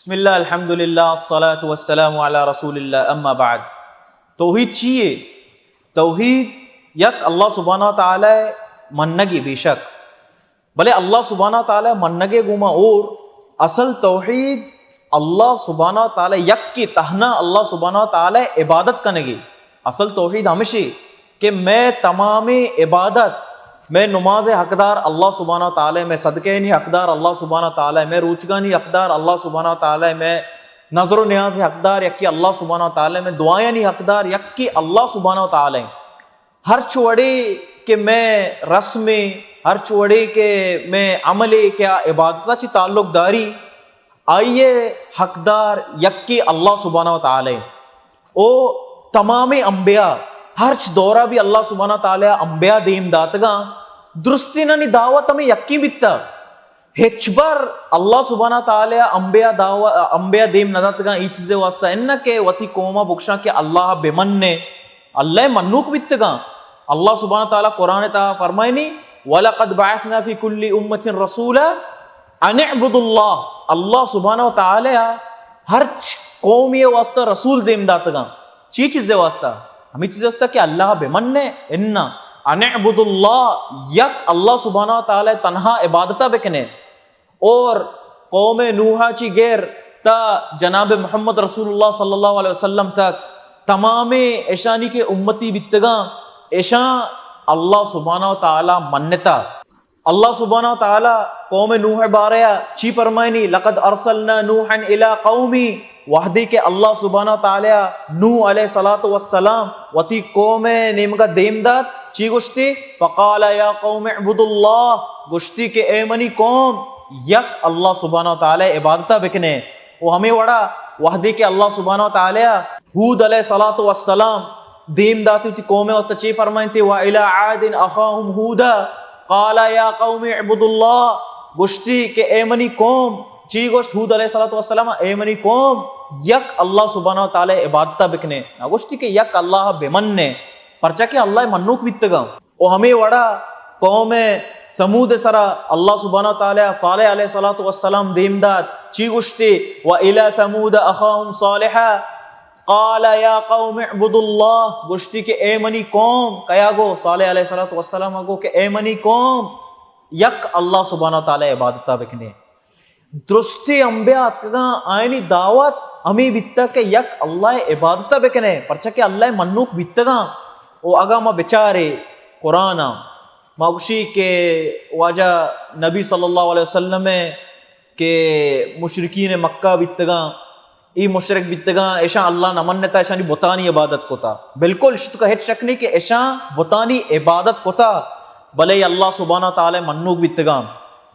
بسم اللہ، الحمدللہ، الصلاۃ والسلام علی رسول اللہ، اما بعد۔ توحید چی یے؟ توحید یک اللہ سبحانہ و تعالی منگی، بے شک، بلے اللہ سبحانہ و تعالی منگے گوما اور اصل توحید اللہ سبحانہ و تعالی یکی، تہنا اللہ سبحانہ و تعالی عبادت کنگی۔ اصل توحید ہمشی کہ مئے تمامیں عبادت، مئے نماز حقدار اللہ سبحانہ و تعالی، مئے صدقہ نی حقدار اللہ سبحانہ و تعالی، مئے روچگانی حقدار اللہ سبحانہ و تعالی، مئے نظر و نیاز حقدار یکی اللہ سبحانہ و تعالی، مئے دعایانی حقدار یکی اللہ سبحانہ و تعالی۔ ہرچ وڑے کہ مئے رسمے، ہرچ وڑے کہ مئے عملے کہ آ عبادتا چی تعلق داری، آئیے حقدار یکی اللہ سبحانہ و تعالی۔ او تمام انبیاء، ہرچ دورا بھی اللہ سبحانہ و تعالی انبیاء دیم داتگاں، درستینانی دعوت ہمیں یکی بیتا۔ ہچبر اللہ سبحانہ و تعالی انبیاء دعوت، انبیاء دیم نداتگاں، ای چیزے واسطہ انہ کہ وتی قوما بکشاں کہ اللہ بمنے، اللہ منوک بیتگاں۔ اللہ سبحانہ و تعالی قرآن تا فرمائنی، وَلَقَدْ بَعَثْنَا فِي كُلِّ أُمَّةٍ رَسُولًا أَنِ اعْبُدُوا اللَّهَ۔ اللہ سبحانہ و تعالی ہرچ قومی واسطہ رسول دیم داتگاں۔ چی چیزے واسطہ؟ ہمیں چیزے واسطہ کہ اللہ بمنے، انا، أَنِ اعْبُدُوا اللَّهَ، یک اللہ سبحانہ و تعالی تنہا عبادتا بکنے۔ اور قوم نوح چی گر تا جناب محمد رسول اللہ صلی اللہ علیہ وسلم تک تمام اشانی کے امتی بیتگاں، اشاں اللہ سبحانہ و تعالی منتا۔ اللہ سبحانہ و تعالی قوم نوح بارے چی فرمائنی؟ لقد ارسلنا نوحا الی قومی۔ وحدی کہ اللہ سبحانہ و تعالی نوح علیہ الصلوۃ والسلام وتی قوم نیمگا دیم دات، چی گوشتی؟ فقال یا قوم اعبدوا اللہ، گوشتی کہ اے منی قوم، یک اللہ سبحانہ و تعالی عبادتا بکنے۔ و ہمیں وڑا وحدی کہ اللہ سبحانہ و تعالی ہود علیہ الصلوۃ والسلام دیم داتی وتی قوم واسطہ چی فرمائنتی؟ وإلى عاد أخاهم هودا قال يا قوم اعبدوا الله، گوشتی کہ اے منی قوم، چی گوشت ہود علیہ الصلوۃ والسلام؟ اے منی قوم، یک اللہ سبحانہ و تعالی عبادتا بکنے۔ نہ گوشتی کہ یک اللہ بمنے، پرچا کہ اللہ منوک بیتگاں۔ و ہمیں وڑا قوم ثمود سرا اللہ سبحانہ و تعالی صالح علیہ الصلوۃ والسلام دیم دات، چی گوشتی؟ وإلى ثمود أخاهم صالحا قال يا قوم اعبدوا الله، گوشتی کہ اے منی قوم، کیا گو؟ صالح علیہ الصلوۃ والسلام گو کہ اے منی قوم، یک اللہ سبحانہ و تعالی عبادتا بکنے۔ درستی انبیاء اتکگاں، آیانی دعوت ہمیں بیتا کہ یک اللہ عبادتا بکنے، پرچا کہ اللہ منوک بیتگاں۔ و اگاں ما بچارے قرآن، ما گوشی کہ واجہ نبی صلی اللہ علیہ وسلم کہ مشرکین مکہ بیتگاں، ای مشرک بیتگاں، اشاں اللہ نہ منتا، اشانی بتانی عبادت کتا۔ بالکل، اشتو کا ہچ شک نہیں کہ اشاں بتانی عبادت کتا، بلے اللہ سبحانہ تعالی منوک بیتگاں۔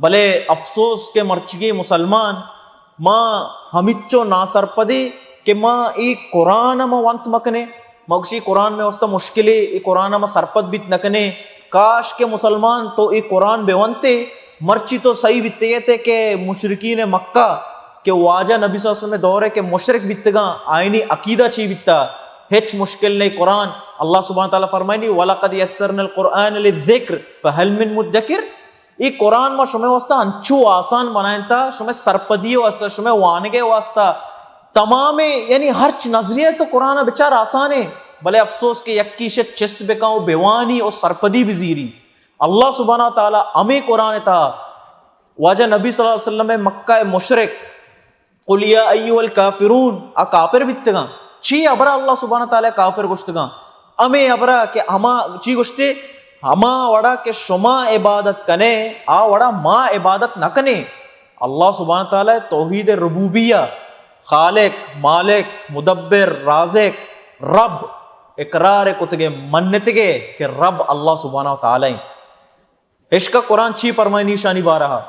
بلے افسوس کہ مرچگی مسلمان ما ہمچو ناسرپدی کہ ما ای قرآن ما وانت مکنے، ما گوشی قرآن میں واسطہ مشکلے، ای قرآن ما سرپد بیت نکنے۔ کاش کہ مسلمان تو ای قرآن بے ونتے، مرچی تو صحیح بیتے تے کہ مشرکین مکہ کہ واجہ نبی صلی اللہ علیہ وسلم دور ہے کہ مشرک بیتگاں، آئینی عقیدہ چی بیتا، ہچ مشکل نہیں۔ قرآن اللہ سبحانہ تعالی فرمائنی، وَلَقَدْ يَسَّرْنَا الْقُرْآنَ لِلذِّكْرِ فَهَلْ مِن مُدَّكِرٍ۔ ای قرآن ما شمے واسطہ انچو آسان بنائنتا، شمے سرپدی واسطہ، شمے وانگے واسطہ، تمام، یعنی ہرچ نظریہ تو قرآن بچار آسان ہے، بلے افسوس کہ یکی شے چست بکن و بوانی و سرپدی بزیری۔ اللہ سبحانہ تعالی ہمیں قرآن تھا واجہ نبی صلی اللہ علیہ وسلم مکہ مشرک قل یا ایھا الکافرون، آ کافر بیتگاں۔ چی ابرا اللہ سبحانہ تعالی کافر گوشتگاں؟ ہمے ابرا کہ ہما چی گوشتے، ہما وڑا کہ شما عبادت کنے، آ وڑا ما عبادت نہ کنے۔ اللہ سبحانہ تعالی توحید ربوبیہ، خالق، مالک، مدبر، رازق، رب، اقرار کتگے، منتگے کہ رب اللہ سبحانہ تعالی ہیں۔ اشکا قرآن چی فرمائنی شانی بارہا؟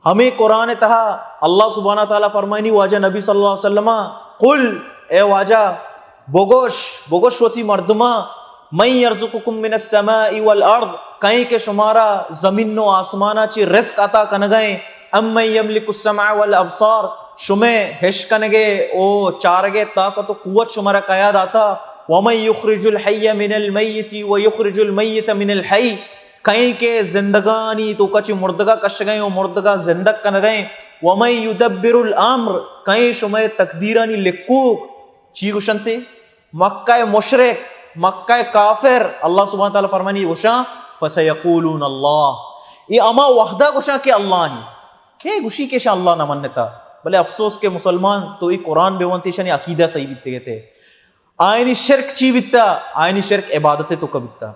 ہمیں قرآن تہا اللہ سبحانہ تعالی فرمائنی واجہ نبی صلی اللہ علیہ وسلم، قل، اے واجہ، بگوش، بگوش وتی مردماں، من یرزقکم من السماء والارض، کہیں کہ شمارا زمین و آسمانا چی رزق عطا کنگئیں، ام من یملک السمع والابصار، شمے ہش کنگے او چارگے طاقت و قوت شمارا کیا داتا، ومن یخرج الحی من المیت و یخرج المیت من الحی، کئیں کہ زندگانی توکا چہ مردگا کشگئیں و مردگا زندگ کنگئیں۔ ومن یدبر الامر، کئیں شمئے تقدیرانی لکوک؟ چی گوشنتے؟ مکہ مشرک، مکہ کافر، اللہ سبحانہ تعالی فرمانی گوشاں، فسیقولون اللہ، اے ہما وہدا گوشاں کہ اللہ نی۔ کئے گوشی کہ شاں اللہ نہ منتا؟ بلے افسوس کہ مسلمان تو اے قرآن بہ وانتے، شانی عقیدہ صحیح بیتے گتے۔ آئینی شرک چی بیتا؟ آئینی شرک عبادت توکا بیتا۔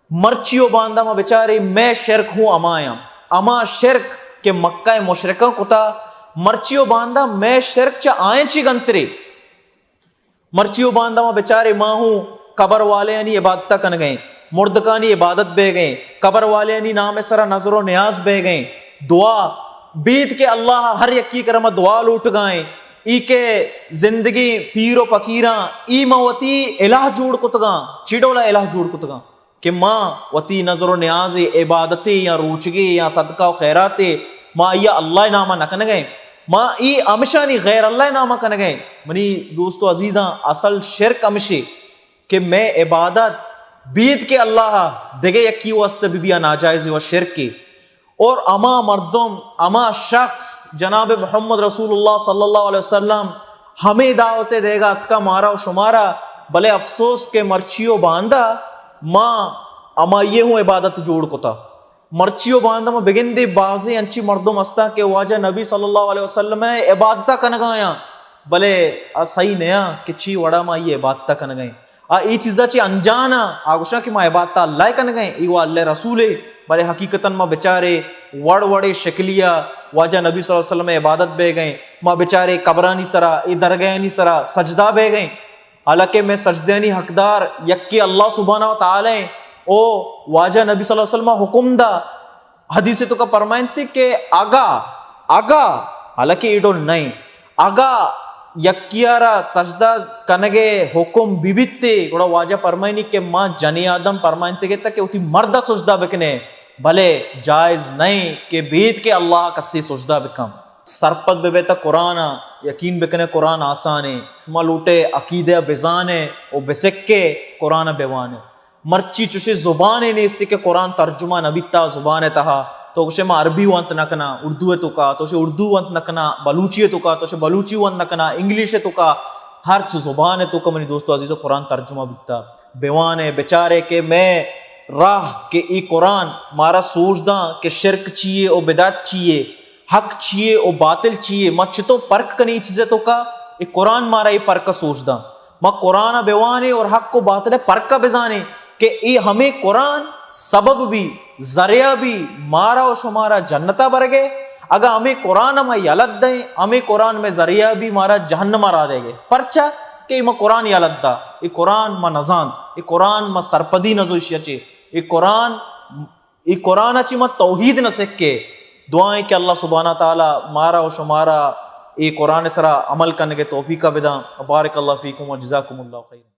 مرچی و باندا ما بچارے، مئے شرک ہوں ہمایاں، ہما شرک کہ مکہ مشرکاں کتا، مرچی و باندا مئے شرک چہ آئیں چی گنترے۔ مرچی و باندا ما بچارے، ما ہوں قبر والیانی عبادتا کنگئیں، مردکانی عبادت بیگئیں، قبر والیانی نام سرا نظر و نیاز بیگئیں، دعا بید کہ اللہ ہر یکی کرا ما دعا لوٹگائیں۔ ای کہ زندگی پیر و فقیراں، ای ما وتی الہ جوڑ کتگاں۔ چی ڈولا الہ جوڑ کتگاں؟ کہ ما وتی نظر و نیازے، عبادتے یا روچگے یا صدقہ و خیراتے ما آئیا اللہ ناما نہ کنگئیں، ما ای ہمشانی غیر اللہ ناما کنگئیں۔ منی دوست و عزیزاں، اصل شرک ہمشے کہ مئے عبادت بید کہ اللہ دگہ یکی واسطہ بہ بیا، ناجائزے و شرکے۔ اور ہما مردم، ہما شخص جناب محمد رسول اللہ صلی اللہ علیہ وسلم ہمے دعوت دیگا اتکا مارا و شمارا، بلے افسوس کہ مرچی و باندا ما ہمائی ہوں عبادت جوڑ کتا۔ مرچی و باندا ما بگندے بازیں انچی مردم ہستاں کہ واجہ نبی صلی اللہ علیہ وسلم عبادتا کنگایاں، بلے آ صحیح نیاں کہ چی وڑا ما یہ عبادتا کنگائیں۔ آ اے چیزا چہ انجان آں، آ گوشاں کہ ما عبادت اللہ ء کنگیں، اے وا اللہ ء رسول ء، بلے حقیقتاً ما بچارے وڑ وڑے شکلیا واجہ نبی صلی اللہ علیہ وسلم ء عبادت بیگیں، ما بچارے قبرانی سرا، اے درگہانی سرا سجدہ بیگیں، حالانکہ میں سجدیانی حقدار یکے اللہ سبحانہ و تعالی ہیں۔ او واجہ نبی صلی اللہ علیہ وسلم ء حکم دا، حدیث توکا فرمائنتے کہ اگا، اگا، حالانکہ ایڈو نہیں، اگا یکیارا سجدہ کنگے حکم ببیتے، گڑا واجہ فرمائنی کہ ما جنی آدم فرمائنتے گے تا کہ وتی مردا سجدہ بکنے، بلے جائز نہیں کہ بیت کہ اللہ کسی سجدہ بکن۔ سرپد ببے تا قرآن، یقین بکنے قرآن آسانے، شما لوٹے عقیدہ بزانے و بسکے قرآن بوانے۔ مرچی چوشیں زبانے نیستی کہ قرآن ترجمہ نہ بیتا زبان ء تہا۔ تو گوشے ما عربی وانت نہ کناں، اردو ء توکا، تو گوشے اردو وانت نہ کناں، بلوچی ء توکا، تو گوشے بلوچی وانت نہ کناں، انگلش ء توکا، ہرچ زبان ء توکا منی دوست و عزیزو قرآن ترجمہ بیتا۔ بوانے، بچارے کہ مئے راہ کہ ای قرآن مارا سوج داں کہ شرک چیے و بدعت چیے، حق چیے و باطل چیے، ما چتو پرک کنی ای چیزے توکا، ای قرآن مارا ای پرک سوج داں۔ ما قرآن ء بوانیں اور حق و باطل ء پرک ء بزانیں کہ اے ہمے قرآن سبب بی، ذریعہ بی مارا و شمارا جنت ء برگ ء۔ اگاں ہمے قرآن ء ما یلت دئیں، ہمے قرآن مئے ذریعہ بی مارا جہنم ء را دئیگ ء۔ پرچا کہ ما قرآن یلت دا، اے قرآن ما نزانت، اے قرآن ما سرپدی نزو ایشی ء چے، اے قرآن، اے قرآن ء چے ما توحید نہ سکے۔ دعائیں کہ اللہ سبحانہ تعالی مارا و شمارا اے قرآن ء سرا عمل کنگ ء توفیق ء بداں۔ بارک اللہ فیکم و جزاکم اللہ خیر۔